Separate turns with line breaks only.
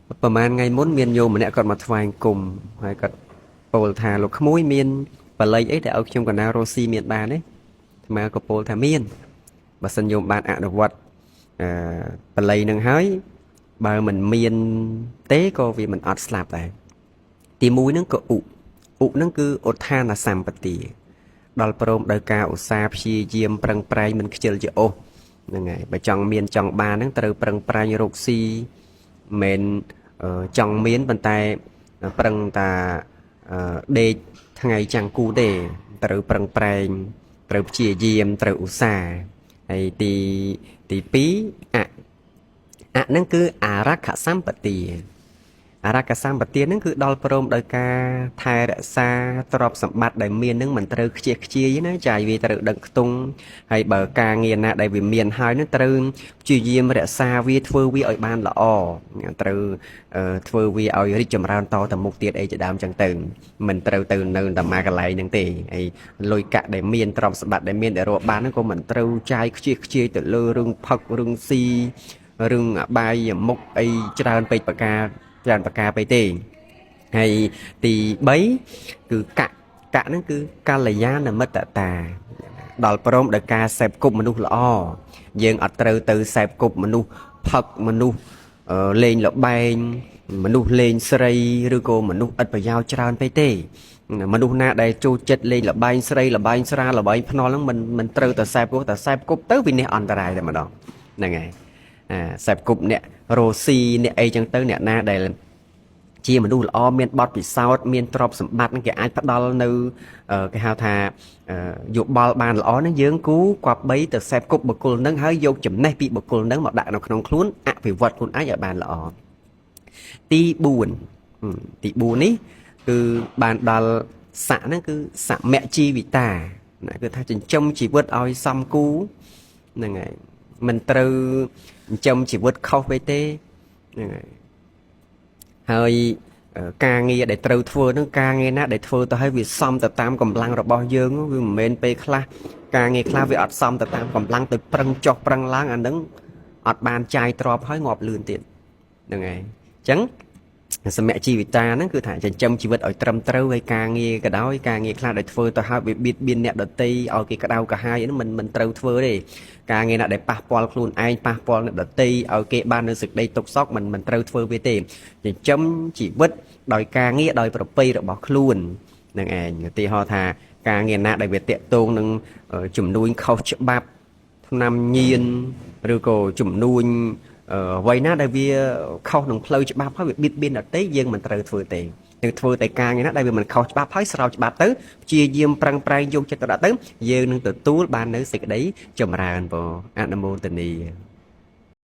ប្រហែលថ្ងៃមុនមានញោមម្នាក់គាត់មកថ្វាយអង្គមហើយគាត់ពោលថាលោកក្មួយមានបល័យអីដែលឲ្យខ្ញុំកណារស់ស៊ីមានបានទេអាត្មាក៏ពោលថាមានបើសិនញោមបានអនុវត្តអឺបល័យនឹងហើយបើមិនមានទេក៏វាមិនអត់ស្លាប់ដែរទី1ហ្នឹងក៏ឧឧហ្នឹងគឺឧទ្ធានសម្បទាដល់ព្រមដោយការឧស្សាហ៍ព្យាយាមប្រឹងប្រែងមិនខ្ជិលជាអូសហ្នឹងហើយបើចង់មានចង់បានហ្នឹងត្រូវប្រឹងប្រែងរកស៊ីមិនចង់មានប៉ុន្តែប្រឹងតាដេកថ្ងៃចាំងគូទេត្រូវប្រឹងប្រែងត្រូវព្យាយាមត្រូវឧស្សាហ៍ហើយទី2អអហ្នឹងគឺអារក្ខសម្បទាអារក្ខសម្បទាហ្នឹងគឺដល់ព្រមដោយការថែរក្សាទ្រព្យសម្បត្តិដែលមានហ្នឹងមិនត្រូវខ្ជិះខ្ជាយណាចាយវាត្រូវដឹងខ្ទង់ហើយបើការងារណាដែលវាមានហើយហ្នឹងត្រូវព្យាយាមរក្សាវាធ្វើវាឲ្យបានល្អត្រូវធ្វើវាឲ្យរីកចម្រើនតទៅមុខទៀតអីជាដើមចឹងទៅមិនត្រូវទៅនៅតែមកកន្លែងហ្នឹងទេហើយលុយកាក់ដែលមានទ្រព្យសម្បត្តិដែលមានដែលរកបានហ្នឹងក៏មិនត្រូវចាយខ្ជិះខ្ជាយទៅលើរឿងផឹករឿងស៊ីរឿងអបាយមុខអីច្រើនពេកប្រការច្រើនប្រការពេកទេហើយទី3គឺកៈកៈហ្នឹងគឺកល្យាណមិត្តតាដល់ព្រមដោយការសេពគប់មនុស្សល្អយើងអត់ត្រូវទៅសេពគប់មនុស្សផឹកមនុស្សលេងលបែងមនុស្សលេងស្រីឬក៏មនុស្សឥតប្រយោជន៍ច្រើនពេកទេមនុស្សណាដែលចូលចិត្តលេងលបែងស្រីលបែងស្រាលបែងភ្នាល់ហ្នឹងមិនត្រូវតែសេពគប់តែសេពគប់ទៅវិនិច្ឆ័យអន្តរាយតែម្ដងហ្នឹងហើយអាសេពគប់អ្នករ៉ូស៊ីអ្នកអីចឹងទៅអ្នកណាដែលជាមនុស្សល្អមានបទពិសោធន៍មានទ្រព្យសម្បត្តិហ្នឹងគេអាចផ្ដល់នៅគេហៅថាយោបល់បានល្អហ្នឹងយើងគូគប្បីទៅសេពគប់បុគ្គលហ្នឹងហើយយកចំណេះពីបុគ្គលហ្នឹងមកដាក់នៅក្នុងខ្លួនអភិវឌ្ឍខ្លួនឯងឲ្យបានល្អទី4ទី4នេះគឺបានដល់ស័កហ្នឹងគឺសមជីវិតាណាគឺថាចិញ្ចឹមជីវិតឲ្យសមគូហ្នឹងហើយមិនត្រូវចិញ្ចឹមជីវិតខុសពេកទេហ្នឹងហើយហើយការងារដែលត្រូវធ្វើនឹងការងារណាដែលធ្វើទៅឲ្យវាសមទៅតាមកម្លាំងរបស់យើងវាមិនមែនពេលខ្លះការងារខ្លះវាអត់សមទៅតាមកម្លាំងទៅប្រឹងចុះប្រឹងឡើងអានឹងអត់បានចាយទ្របហើយងាប់លឿនទៀតហ្នឹងហើយអញ្ចឹងសមជីវិតាហ្នឹងគឺថាចិញ្ចឹមជីវិតឲ្យត្រឹមត្រូវហើយការងារក៏ដោយការងារខ្លះដែលធ្វើទៅហើយវាបៀតបៀនអ្នកដទៃឲ្យគេក្តៅក្រហាយហ្នឹងមិនត្រូវធ្វើទេការងារណាដែលប៉ះពាល់ខ្លួនឯងប៉ះពាល់អ្នកដទៃឲ្យគេបាននៅសេចក្តីទុក្ខសោកមិនត្រូវធ្វើវាទេចិញ្ចឹមជីវិតដោយការងារដោយប្រពៃរបស់ខ្លួននឹងឯងឧទាហរណ៍ថាការងារណាដែលវាតាក់ទងនឹងជំនួញខុសច្បាប់ថ្នាំញៀនឬក៏ជំនួញអ្វីណាដែលវាខុសនឹងផ្លូវច្បាប់ហើយវាបៀតបៀនដទៃយើងមិនត្រូវធ្វើទេនឹងធ្វើតែការងារណាដែលវាមិនខុសច្បាប់ហើយស្របច្បាប់ទៅព្យាយាមប្រឹងប្រែងយកចិត្តទុកដាក់ទៅយើងនឹងទទួលបាននៅសេចក្តីចម្រើនបងអនុមោទនី។